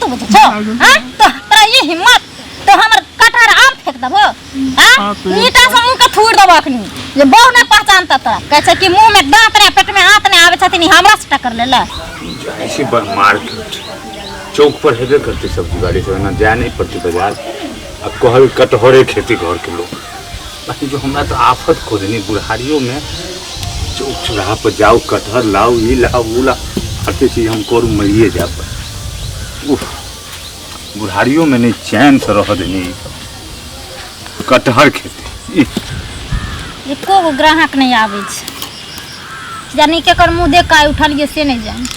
तू बुझै छौ हां तो तोरा ये हिम्मत तो हमर कटहर आम फेंक देबो हां ईटा से मुंह के थूर देबो अखनी जे बहु नहि पहचानता तोरा कहै छै कि मुंह में दांत नहि पेट में आंत नहि आबै छथिन ई हमरा से टक्कर लेला। जाइ छी मार्केट चौक पर हेबे करतै सब्जी वाली सब, एना जाय नहि पड़तै बाजार। आ कहल कटहरे खेती घरके लोक, बाकी जो हमरा तऽ आफत खोजनी बुढ़ारियोमे चौक चौराहा पर जाउ कटहर लाउ ई लाउ उ लाउ हर चीज हम करू मरिए जायब। उफ बुढ़ारियोमे नहि चैनसँ रहऽ देनी ई सब कटहर खेती। एको गो ग्राहक नहि आबै छै, जानी केकर मुँह देख कऽ आइ उठलियै से नहि जानी।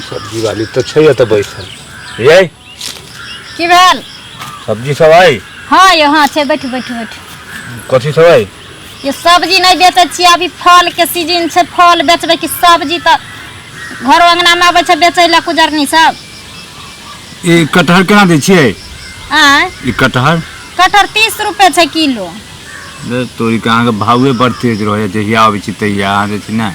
सब्जी वाली तऽ छै एतऽ बैसल। यै की भेल? सब्जी सब आई? हाँ यौ, हाँ छै, बैठू बैठू बैठू। कथी सब आई? ये सब्जी नहि बेचै छियै, अभी फल के सीजन छै, फल बेचबै कि सब्जी? तऽ घरो अंगना मे आबै छै बेचै लए कुजरनी सब। ई कटहर केना दै छियै? आँय? ई कटहर? कटहर 30 रुपए छै किलो। रे तोरी के अहाँके भावे बड़ तेज रहैया, जहिया आबै छी तहिया अहाँ जे छै ने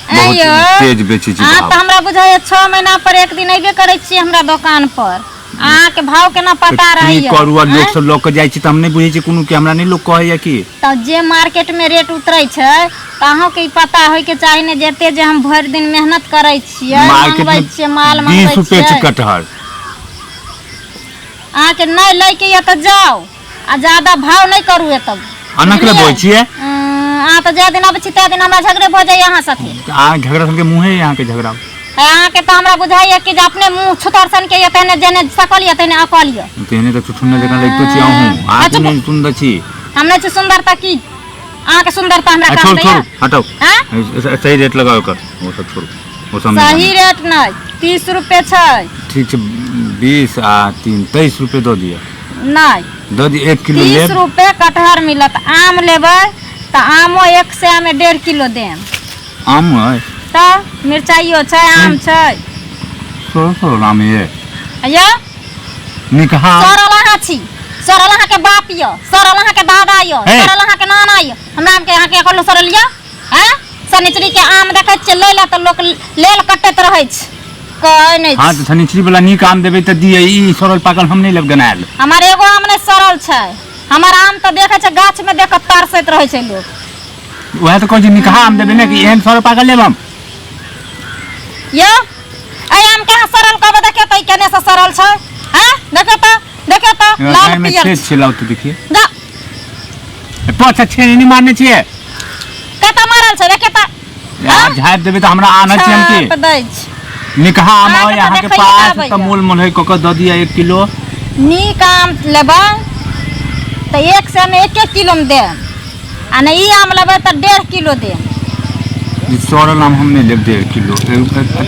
आँय बहुत यौ, तेज बेचै छी अहाँ भाव। तऽ हमरा बुझाइया 6 महीना पर एक दिन अयबे करै छियै हमरा दोकान पर, अहाँके भाव केना तऽ पता की रहैया? करू, आ लोक आँय? सब लऽ कऽ जाइ छै तऽ हम नहि बुझै छियै कोनो कि हमरा नहि लोक कहैया की। तऽ जे मार्केट में रेट उतरै छै तऽ अहूँके ई पता होइके चाही ने जे एते जे हम भरि दिन मेहनत करै छियै, मार्केट मंगबै में छियै माल, 20 मंगबै रुपए छै छियै। कटहर। अहाँके नहि लैके यऽ तऽ जाउ, आ ज्यादा भाव नहि करू एतऽ। अना के बुझलियै? बजै छियै? अहाँ तऽ जाहि दिन अबै छी ताहि दिन हमरा झगड़े भऽ जाइए अहाँ साथे। तऽ अहाँ झगड़ा सन के मुँहे अहाँके झगड़ा। अहाँके तऽ हमरा बुझाइए कि जे अपने मुँह छुतर सन के यऽ, तेहने जेने सकल यऽ तेहने अकल यऽ। तेहने तऽ छुछुन्नर जकाँ लगितो छी अहूँ। अहाँ अच्छा, कोनो सुन्दर छी? हम नहि छी सुन्दर तऽ की अहाँके सुन्दरता हमरा आ काम छोड़ू दैया? छोड़ू हटाउ। आँय? सही रेट लगाओ एकर, ओ सब छोड़ू, ओ सब नहि सही जानै। रेट नहि, 30 रुपए छै। ठीक छै, 20 आ 3 23 रुपए दऽ दिअ। नहि। दऽ दिअ, 1 किलो 30 लेब। रुपए कटहर मिलत। आम लेबै तऽ आमो एक सए मे 1.5 किलो देम। आम अइ? तऽ मिरचाइयो छै, आम छै। सोलह सोलह आम ये। यौ निकहा आम। सड़ल अहाँ छी, सड़ल अहाँके बाप यऽ, सड़ल अहाँके दादा यऽ, हे। सड़ल अहाँके नाना यऽ। हमरा आमके अहाँके कहलहुँ सड़ल यऽ? आँय, शनिचरी के आम देखै छियै लै लए तऽ लोक लेल कटैत रहै छै, कहै नहि हाँ छै। तऽ शनिचरी वाला नीक आम देबै तऽ दिअ, ई सड़ल पाकल हम नहि लेब गनायल। हमर एगो आम नहि सड़ल छै। हमर आम तऽ देखै छै गाछ मे देख कऽ तरसैत रहै छै लोक। वएह तऽ कहै छी निकहा आम देबै ने कि एहन सड़ल पाकल लेब हम? यौ एहि आम के अहाँ सड़ल कहबै? देखियौ तऽ ई केने से सड़ल छै। हैं, देखियौ तऽ, देखियौ तऽ लाल में पियर छेद छै, लाउ तऽ देखिए। जा। पाँच छेद नहीं मारने छियै। कतऽ मारल छै? देखियौ तऽ। अहाँ झाँपि देबै तऽ हमरा आनल छी हम की? छाप दै छै। निकहा आम अहाँके अइ तऽ अहाँके देखैये पास आबैए। तऽ मोल मोलहै कऽ कऽ दऽ दिअ 1 किलो। नीक आम लेबै तऽ एक सए मे 1 1 किलो मे देब, आ नहि ई आम लेबै तऽ 1.5 किलो देब। ई सड़ल आम हम नहि लेब 1.5 किलो।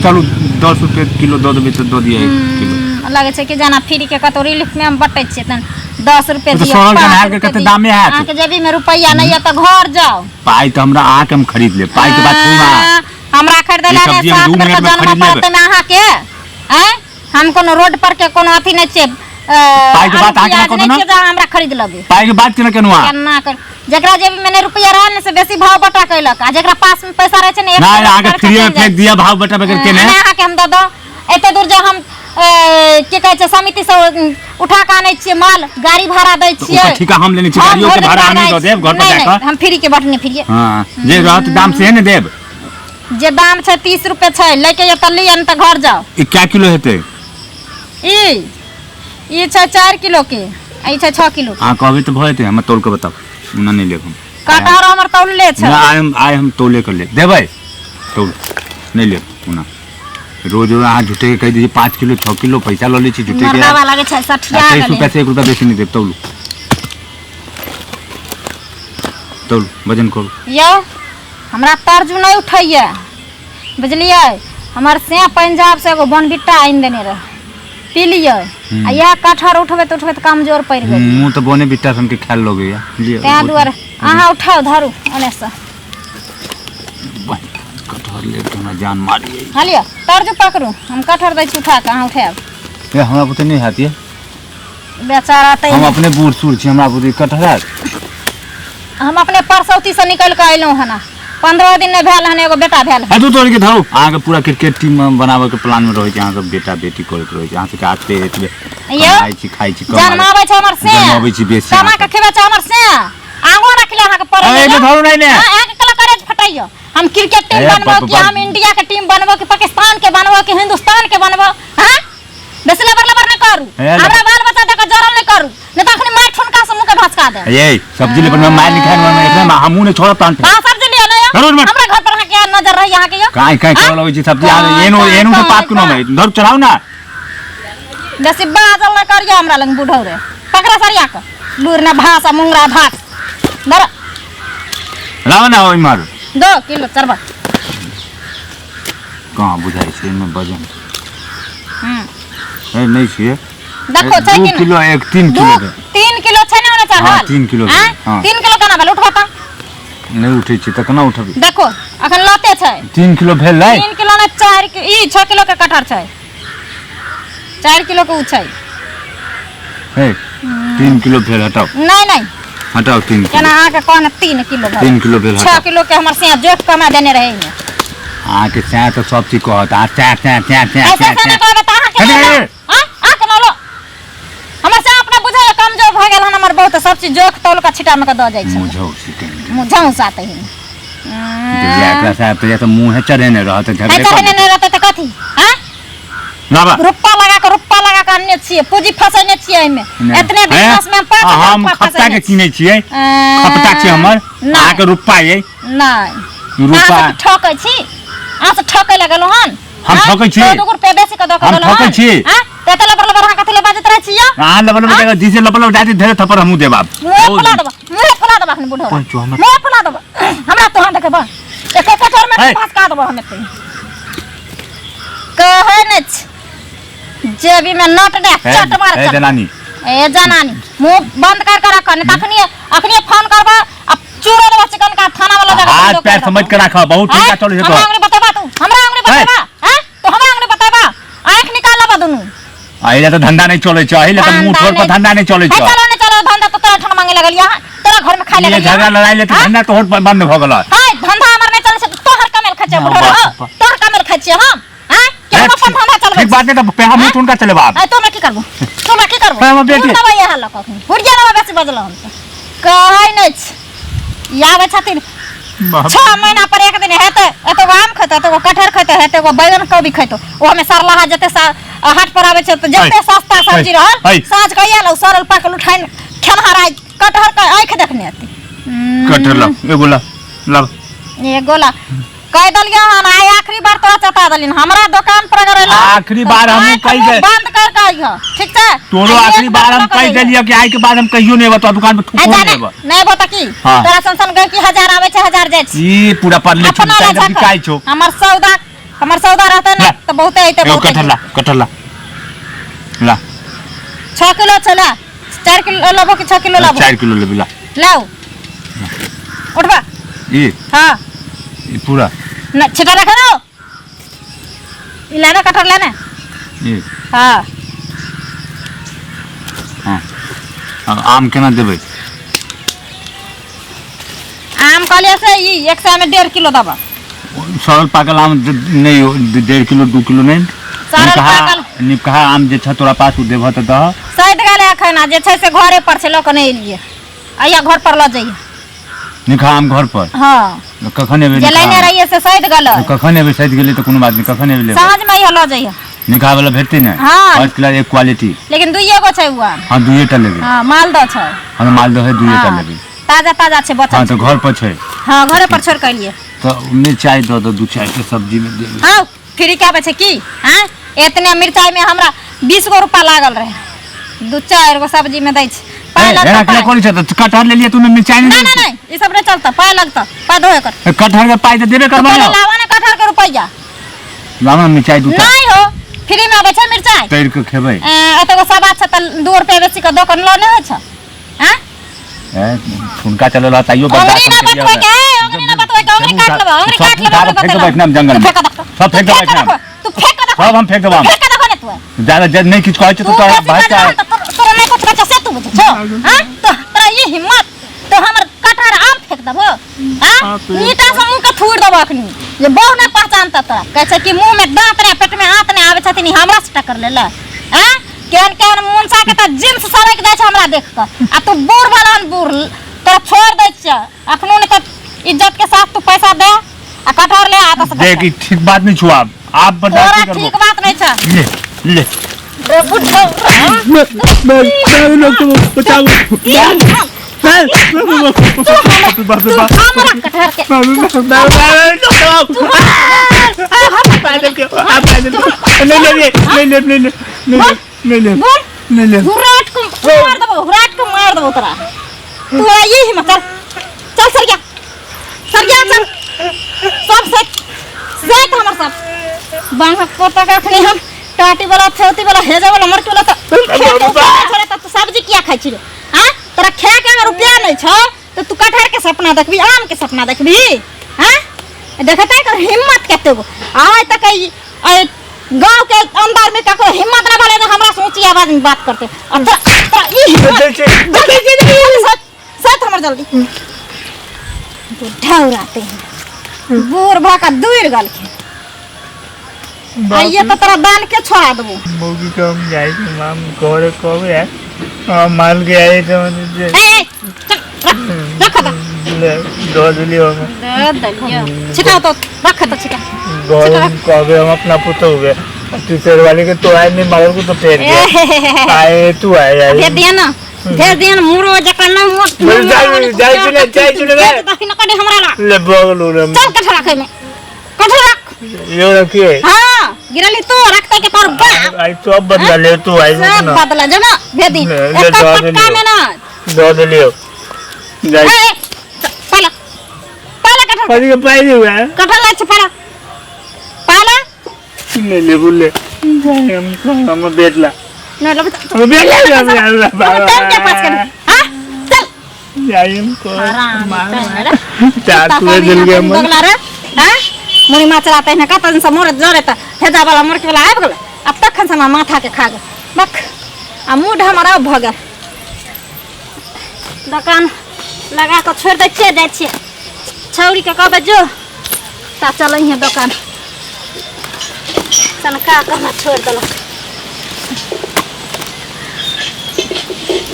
चलू 10 रुपए किलो दऽ देबै तऽ दऽ दिअ 1 किलो। लगै छै कि जेना फ्री के कतौ रिलीफ मे हम बटै छियै तहन 10 रुपए तऽ दियौ, सड़ल 5 गन्हार के रुपए कते दियौ। दामे हैत? अहाँके जेबी मे रुपैआ नहि यऽ तऽ घर जाउ। पाइ तऽ हमरा अहाँके हम खरीद लेब, पाइ के बात थोड़ी ना। हमरा खरीदै ई लए सब्जी नहि हम 7 दू बेर मिनट के में जन्म खरीद लेब। पड़तै ने अहाँके। आँय, हम कोनो रोड पर के कोनो अथी नहि छियै, पाइ के आलू बात अहाँ केना प्याज कहू नहि ने? छियै जे अहाँ हमरा खरीद लेबै। पाइ के बात केना केलहुँ अहाँ? केना कर, जेकरा जेबी में नहि रुपैआ रहल ने से बेसी भाव बटा कैलक, आ जेकरा पास में पैसा रहै छै ने एक नहि सए अहाँके रुपैआ फ्रीए चलि जाइ फेंक दिअ भाव बटा बगैर केने। नहि अहाँके हम दऽ दऽ एते दूर जे हम की कहै छै समिति से उठा कऽ आनै छियै माल, गाड़ी भाड़ा दै तऽ छियै। ओकर ठीका हम लेने छी, हम गाड़ियो के भोजन भाड़ा हमही कराइ दऽ देब घर पर नहि, जा नहि, कऽ। हम फ्री के बटने फ्रीए। हाँ जे रहत दाम से ने देब। जे दाम छै 30 रुपए छै, लैके यऽ तऽ लिअ, नहि तऽ घर जाउ। ई कै किलो हेतै? ई छै 4 किलो के, आ ई छै 6 किलो के। अहाँ कहबै तऽ भऽ जेतै, हमरा तौल कऽ बताउ। ओना नहि लेब हम। कटहर हमर तौलले छै। नहि, आइ हम तौले कऽ लेब। देबै तौल नहि लेब ओना। रोज रोज अहाँ झूठे के कहि दै छी 5 किलो 6 किलो पैसा लऽ लै छी झूठे के। मर्दावा लागै छै सठिया 23 गेलै। रुपया से 1 रुपया बेसी नहि देब। तौलू तौलू वजन करू। यौ हमरा तर्जू नहि उठैया बुझलियै। हमर से पंजाब से एगो बोनबिट्टा आनि देने रहे, पी लियै, आ इएह कटहर उठबैत उठबैत कमजोर पड़ि गेल। मुँह तऽ बोने बिट्टा सन के खायल लगैया। लिअ, तैं दुआरे अहाँ उठाउ धरू ओने से। कटहर लेब तऽ हमरा जान मारियै। हाँ लिअ तर्जू पकड़ू, हम कटहर दै छी उठा कऽ, अहाँ उठायब। ए हमरा बुते नहि हैत ये। बेचारा तऽ हम अपने बूढ़ सूढ़ छी, हमरा बुते कटहर हैत? हम अपने परसौती से निकल के अयलहुँ हन, 15 दिन नहि भेल हन, एगो बेटा भेल हन। तू तोड़ के धरू। अहाँके पूरा क्रिकेट टीम बनाबऽ के प्लान में रहै छै। अहाँ सब बेटा बेटी करैत रहै छै। अहाँ सबके आते एतबे यौ, कमाइ छी, खाइ छी, कमा जन्माबै छै हमर से, जन्माबै छी बेसी। कमा के खिबै छै हमर से। आंगो रखले अहाँके पड़ै। अरे, एहिमे धरू नहि ने। अहाँके कला करेज फटैयो। हम क्रिकेट टीम ए, बनबो बाप, कि बाप। हम इंडिया के टीम बनबो कि पाकिस्तान के बनबो कि हिंदुस्तान के बनबो? हाँ, बेसी लबर लबर नहि करू। ए, हमरा बाल बच्चा देख जरल नहि करू, नहि तऽ अखनी मारि ठुनका से मुँह के भसका देब। ये सब्जी ले बनबै मार लिखाइ में एखने हमहूँ नहि छोड़ब तहन। हाँ, सब्जी लिअ ने यौ। धरू ने। हमरा घर पर अहाँके नजर रही अहाँके यौ। काहे काहे हाँ? करऽ लगै छी सब्जी? काहे, एनो काहे, एनो से काहे, पाप केनो काहे। धरू, चढ़ाउ ना। बेसी बाजल नहि करियौ हमरा लग बुढ़ौ रे। पकड़ा सरिया के, लूर ने भाषा मुंगरा भात धर। लाओ ना इम्हर। 2 किलो चढ़बा। कहाँ बुझाइ छै एहिमे वजन? हम्म। ए, नहि छियै। देखो, छै दू कि नहि? किलो एक तीन दू किलो के। 3 किलो छै ने ओने चढ़ल? हाँ, 3 किलो आँय? भेल, हाँ। 3 किलो केना भेल? उठबा तऽ। नहि उठै छै तऽ केना उठबै? देखो, अखन लते छै। 3 किलो भेल नै? 3 किलो ने, 4 किलो। ई 6 किलो के कटहर छै, 4 किलो के उ छै। हे, 3 किलो भेल, हटाउ। नहीं नहीं। हटाउ, 3 केना किलो। अहाँके कहने 3 किलो भेल? 3 किलो भेल। 6 हटाउ। किलो के हमर सिया जोख कमा देने रहे एहिमे। अहाँके सएह तऽ सब चीज कहत आ चै चै चै चै। ऐसे चै ऐसे चै नहि कहबै तऽ अहाँके हे, नहि हे। लो। आँ? अहाँके नहि लो। हमर से अपना बुझाइए, कमजोर भऽ गेल हन हमर बहुत। सब चीज जोख तौल के छिटा में के दऽ जाइ छै। मुझौ छी। मुझौ साथ ही। एकरा साहब तऽ या तऽ मुँहे चढ़ेने रहत, झगड़े ऐसा कर। नहीं रहते तऽ कथी? आँ? लाबा। रुपा लगा के, रुपा लगा के अनने छियै, पूंजी फसैने छियै एहिमे। एतने बिजनेस में हम 5,000 हम रुपा खपता के फसैने किनै छियै। छियै। खपता छै हमर। नहि। अहाँके रुपा ये। नहि। रुपा। अहाँ सब ठकै छी, अहाँ सब ठकै लगलहुँ हन। हम आँय? ठकै छी? दू दूगो रुपया बेसी के दऽ के हम गेलहुँ ठकै हन। छी? आँय? तऽ एते लबर लबर अहाँ कथी लए बाजैत रहै छी यौ? अहाँ लबल लबल जगह जिसे लबल लबल जाति धेरे थप्पड़ हमहूँ देब आब। मुँहे फुला देबऽ, मुँहे फुला देबऽ अखन बुढ़ो। पंचो हमर। मुँहे फुला देबऽ हमरा। तोहन देखेबऽ, एक कटोर में हे। फसका देबऽ हम। एते कहै नहि छी, जेबी में नट दे चट मार हे चट। जनानी। ए जनानी, मुंह बंद कर के रख, नहीं तखनी अखनी फोन करबा आ चूरो देबा चिकन का थाना वाला जगह। हाथ पैर समझ के राख, बहुत ठेका चलै छै हमरा तो। अंगुरी बतेबा तू? हमरा अंगुरी बतेबा? हैं, तो हमरा अंगुरी बतेबा? आंख निकाल लेबा दुनू। एहि लए तऽ धंधा नहि चलै छै, एहि लए तऽ मुँह ठोर पर धंधा नहि चलै है छै। चलो नहीं चलो धंधा तो तोरा ठन मांगे लगल यहाँ, तोरा घर में खाए ये लगल। झगड़ा लड़ाई ले तऽ धंधा तोहर बंद भऽ गेल। हाय, धंधा हमर नहीं चले छै तऽ तोहर कमेल खाइ छै? ना, बुढ़ो बाप, बाप। तोहर कमेल खाइ छियै हम? हैं, कि हम अपन धंधा चलबै? ठीक बात नहि तऽ पेहा मुँह हुनका चलेबा आब। आय, तू हमरा की करबो? तू हमरा की करबो? है, हमर बेटी। दबाई यहाँ लऽ कऽ हुरिया दबाई। बेसी बजलहुँ हम तऽ कहै नहि छी। ई आबै छथिन 6 महीना पर एक दिन, हेतै एतगो आम खेतै, एतगो कटहर खेतै, हेतै एगो बैगन कोबी खेतै। ओहोमे सरलाहा जते हाट पर आबै छै तऽ जते है, सस्ता सब्जी है, रहल है। साँझ के आयल, सड़ल पाकल उठाइन खेनहार आइ कटहर के आँखि देखने हेतै। कटहर ला, एगो ला, ला। एगो ला कहि देलियै हन। आइ आखिरी बार तोरा चता देलियन। हमरा दोकान पर अगर एलऽ आखिरी बार हमहूँ आँखि कहि मुँह बंद कर के अइहऽ, ठीक छै? तोरो आ एक आखिरी बार हम लऽ कऽ कहि जइहऽ। देलियौ कि आइ के बाद हम कहियो नहि एबऽ तोरा दुकान पर, आ थुको जाने नहि एबऽ। नहि एबो तऽ की? हाँ। तोरा सन सन गहकी हजार आबै छै, हजार जाइ छै। ई पूरा पढ़ले अपना छौ लए तैं बिकाइ छौ। हमर सौदा, हमर सौदा रहतै ने ला। तऽ बहुते अइतै। एगो बहुते कटहर ला, कटहर ला, ला। 6 किलो छै, ला। 4 किलो लेबो कि 6 किलो लेबो? 4 किलो लेबै, ला। लाउ, उठबा। ई हाँ। ई पूरा। न छिटा रख रो। ई लेना, कटहर लेना। ई? हाँ। हाँ, आब आम केना देबै? आम कहलियै से ई 100 में 1.5 किलो देबऽ। सड़ल पाकल आम नहि हो, 1.5 किलो 2 किलो नहि। सड़ल निकहा पाकल। निकहा आम जे छ तोरा पास, ओ देबह तऽ दह। सैद गेलै एखन आ जे छै से घरे पर छै, लऽ कऽ नहि एलियै। अइया घर पर लऽ जइयै। निकहा आम घर पर? हाँ। कखन एबै जे निकहा लेने आम? रहियै से सैद गेलै। कखन एबै? सैद गेलै तऽ कोनो बात नहि, कखन एबै लेबै? साँझ में अइया लऽ जइयै। निकहा वाला भेटतै ने? हाँ। फर्स्ट क्लास एक क्वालिटी। लेकिन दुइये गो छै उ आम। हाँ, दुइये टा लेबै। हाँ, मालदह छै। हम मालदह है, दुइये टा हाँ, लेबै। ताजा ताजा छै बचल। हाँ, तऽ घर पर छै? हाँ, घरे पर छोड़ के एलियै। तऽ मिरचाइ दऽ दऽ, दू चारि टा सब्जीमे दे। हाँ, फ्री के आबै छै की? हाँ, एतने मिरचाई में हमरा 20 गो रुपा लागल रहे, दू चारि गो सब्जी में दै छै। पाइ एना लगतौ किया पाइ। करै छै? तऽ कटहर लेलियै तू मिरचाइ नहीं नहि नहीं नहीं, ई सब नहीं चलता। पाइ लगतौ, पाइ दो एकर। देबै? कटहर के पाइ तऽ देबे तो करबै पहिले ने। लावा ने कटहर के रुपैया। लावा ने मिरचाइ दूटा। नहीं हो, फ्री में आबै छै मिरचाई? तैर के खेबै। एतगो सवा छै तऽ 2 रुपया बेसी के दोकान लऽ नहि होइ छै? हाँ। ए, हुनका चलल रहा तैयो अंगुरी बर्दाश्त ना हम केलियै। बतबै के, अंगुरी ना बतबै के। अंगुरी काट लेबै, अंगुरी सब काट लेबै। उठा के फेंक देबै एकदम जंगल तू में। फेंक दखो। सब फेंक तू देबै एकदम। देखो, तू फेंक देखो। सब हम फेंक देबै। तू फेंक देखो ने तू। ज्यादा जब नहि किछु कहै छै तू तऽ तोरा बेसी भाई बजला तऽ तोरा नहि कुछ बच्चा से तू बुझै छौ? हाँ, तो तोरा ई हिम्मत तो हमर कटहर आम आ ईटा से मुंह के थूर देबो अखनी जे बहु नहि पहचानता तोरा। कहै छै कि मुंह में दांत रे पेट में आंत नहि आबै छथिन, ई हमरा से टक्कर लेला। आ केहन केहन मुनसा के तऽ जींस सरक जाइ छै हमरा देख कऽ, आ तू बूढ़ वाला हन बूढ़, तोरा छोड़ दै छियै अखनो। नहि तऽ इज्जत के साथ तू पैसा दे आ कटहर ले आ तऽ देख, ई ठीक बात नहीं छुआ आप बता तोरा की करबो। ठीक बात नहीं छै। ले ले रे बुढ़ऊ। बचाओ। तू हमरा कटहर के बोल। हुराट को मार देबो, हुराट को मार देबो तोरा। तोरा ये हिम्मत? चल चल सरिया, सरिया चल। सब सेट सेट हमर सब बांह पोता के अखनी हम टाटी वाला, फेवती वाला, हेजा वाला, मरकी वाला। त छोड़े त तू सब्जी किया खाइ छी रे? हाँ, तोरा खाए के अगर रुपया नहीं छौ तो तू कटहर के सपना देखबी, आम के सपना देखबी? हाँ, देखते कर हिम्मत कते गो आइ तक गांव के अंदर में ककरो हिम्मत ना भले जे हमरा से ऊंची आवाज में बात करते। और तोरा तोरा ई हिम्मत? जल्दी जल्दी सच सच हमर जल्दी ढौराते हैं। बूढ़ भऽ कऽ दूर गेलखिन। आइए तऽ तोरा दान के छोड़ा देबो। मौगी के हम जाइ छी माम घरे, कहबै हम माल के आए तऽ ए ए, चल रख, रख तऽ। ले दऽ देलियै हम। दे देलियै। छिटा तो, रख तऽ छिटा। घर हम कहबै हम अपना पुतोह के टीचर वाले के तो आए नहीं मारल को तो फेर ए के आए तू आए आए। भेज दिया ना, भेज दिया ना। मुरो जकाँ ना मोट। बोल, जाइ जाइ छी ने, जाइ छी ने। भेज दही ना कनी हमरा ला। ले बगल रे। चल कठो रख, एहिमे कठो रख। यो रखिए। हाँ, गिरली तू रखते के तोर बाप। आई तो अब बदला ले तू आई। सब ना बदला जो ना, भेज दी। ले, ले, एक दऽ पटका देलियौ। में ना दऽ देलियौ, जाइ। ए ए, पाला पाला कठो। कथी के पाइ देबै? कठो लै छै, पाला पाला। नहीं ले बोले जाइ हम हम बेटला। नहीं लेबै तऽ हम बेटला। हम टाइम के पास कर। हाँ, चल। जाइ हम को हरामी तैं रे। चार कुत्ता तू पानी दिल ना के पानी मन बगला रे। हाँ, मुड़ी माछ राते ने कतन से मोर जरे त हेजा वाला मुर्गी वाला आबि गेलै आ तखन से हमरा माथा के खा गेल। बक आ मूड हमर आब भऽ गेल। दोकान लगा कऽ छोड़ि दै छियै, जाइ छियै छौरी के कहबै जो ता चलै है दोकान। सनका कऽ हमरा छोड़ि देलक।